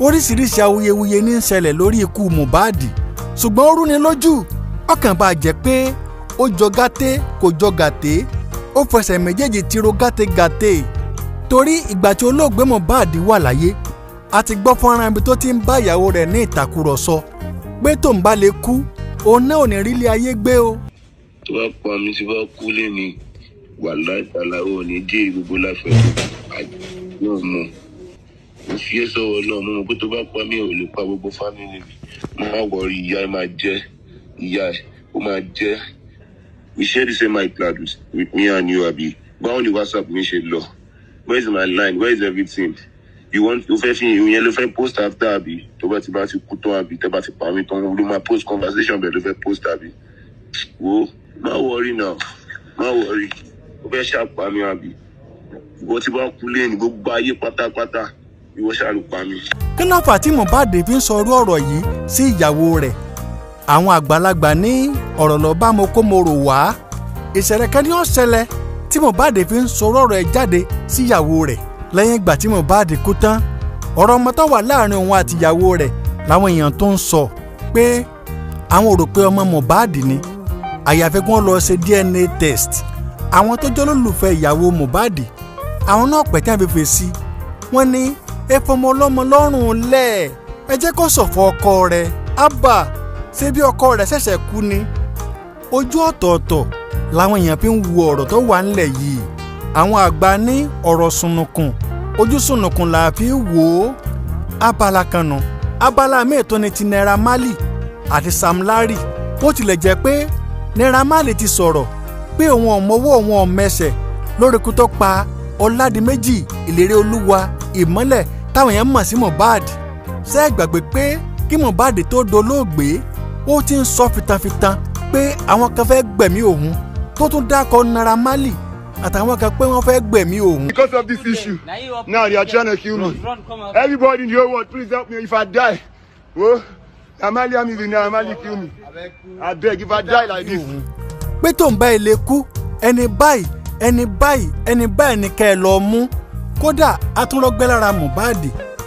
Oríṣiríṣi awuyewuye ní ń ṣẹlẹ̀ lórí ikú Mohbad, ṣùgbọ́n ó rúni lójú, ọkàn bá jẹ́ pé ó jọ gàté kò jọ gàté, ó fẹsẹ̀ méjèèjì tiro gàtégàté, torí ìgbà tí olóògbé Mohbad wà láyé, a ti gbọ́ fọ́nrán ibi tó ti ń bá ìyàwó rẹ̀ ní ìtàkùrọ̀sọ pé tóun bá lè kú, òun náà ò ní rí ilé ayé gbé o. Tó bá pa mí, tí bá kú lẹ́ni, wàláì tàlà, ò ní jèrè gbogbo láfẹ́ náà mọ̀. Mo fi ẹ́ sọ̀rọ̀ náà, mo mọ̀ pé tó bá pa mí, ò lè pa gbogbo family mi. Mo má worry, ìyá ẹ máa jẹ́, ìyá ẹ ó máa jẹ́. We share the same iCloud with me and you, abi? Báwo ni WhatsApp mi ṣe lọ? Where is my line? Where is everything you want? O fẹ́ fi ìyẹn ló fẹ́ post after, abi? Tó bá ti kú tán, àbí tẹ́ bá ti pa mí tán, ló máa post conversation bẹ́ẹ̀ ló fẹ́ post, àbí? Wo, má worry now, má worry. O fẹ́ ṣàpá mi, àbí? Ìwọ tí bá kú lẹ́nu, gbogbo ayé pátápátá, ìwọ ṣáà ló pa mí. Kí ló fà tí Mohbad fi ń sọ irú ọ̀rọ̀ yìí sí ìyàwó rẹ̀? Àwọn àgbàlagbà ní ọ̀rọ̀ lọ bá mo kó mo rò wá. Ìṣẹ̀lẹ̀ kan ní ó ṣẹlẹ̀ tí Mohbad fi ń sọ ọ̀rọ̀ ẹ̀ jáde sí ìyàwó rẹ̀. Lẹ́yìn ìgbà tí Mohbad kú tán, ọ̀rọ̀ ọmọ tó wà láàrin òun àti ìyàwó rẹ̀ làwọn èèyàn tó ń sọ pé àwọn ò rò pé ọmọ Mohbad ni, àyàfi kí wọ́n lọ ṣe DNA test. Àwọn tó jẹ́ olólùfẹ́ ìyàwó Mohbad, àwọn náà pẹ̀ tí wọ́n fi fèsì. Wọ́n ní ẹ fọmọ ọlọ́mọ lọ́rùn lẹ̀, ẹ jẹ́ kó ṣọ̀fọ̀ ọkọ rẹ̀. Ábà, ṣé bí ọkọ rẹ̀ ṣẹ̀ṣẹ̀ kú ni? Ojú ọ̀tọ̀ọ̀tọ̀ làwọn èèyàn fi ń wo ọ̀rọ̀ tó wà ńlẹ̀ yìí. Àwọn àgbà ní ọ̀rọ̀ sùnùkùn, ojú sùnùkùn là fi wò ó. Abala kan nù. Abala míì tó ní ti Naira Marley àti Sam Larry. Bó tilẹ̀ jẹ́ pé Naira Marley ti sọ̀rọ̀ pé òun ò mọwọ́, òun ò mẹsẹ̀ lórí ikú tó pa Ọládìméjì Ìlérí Olúwa Ìmọ́lẹ̀ táwọn èèyàn mọ̀ sí Mohbad. Ṣé ẹ gbàgbé pé kí Mohbad tó dolóògbé, ó ti ń sọ fitanfitan pé àwọn kan fẹ́ gbẹ̀mí òun, tó tún dákọ̀ Naira Marley àtàwọn kan pé wọ́n fẹ́ gbẹ̀mí òun? Because of this issue, now they are trying to kill me. Everybody in the whole world, please help me. If I die, oh, Amali Amiri now, Amali kill me. I beg, if I die like this. Pé tó ń bá ilé kú, ẹni báyìí, ẹni báyìí, ẹni báyìí ni kẹ́ ẹ lọ mú. Kódà atúnrọ́gbẹ́ lára Mohbad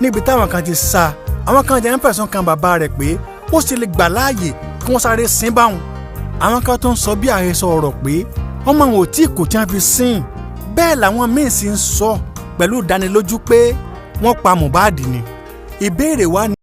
níbi táwọn kan ti sá, àwọn kan jẹ́ ń fẹ̀sùn kan bàbá rẹ̀ pé ó sì lè gbà láàyè kí wọ́n sáré sin báwọn. Àwọn kan tó ń sọ bí àhesọ ọ̀rọ̀ pé ọmọ àwọn ò tí kò tí wọ́n fi sìn. Bẹ́ẹ̀ làwọn míín sì ń sọ pẹ̀lú ìdánilójú pé wọ́n pa Mohbad ni. Ìbéèrè wa ni.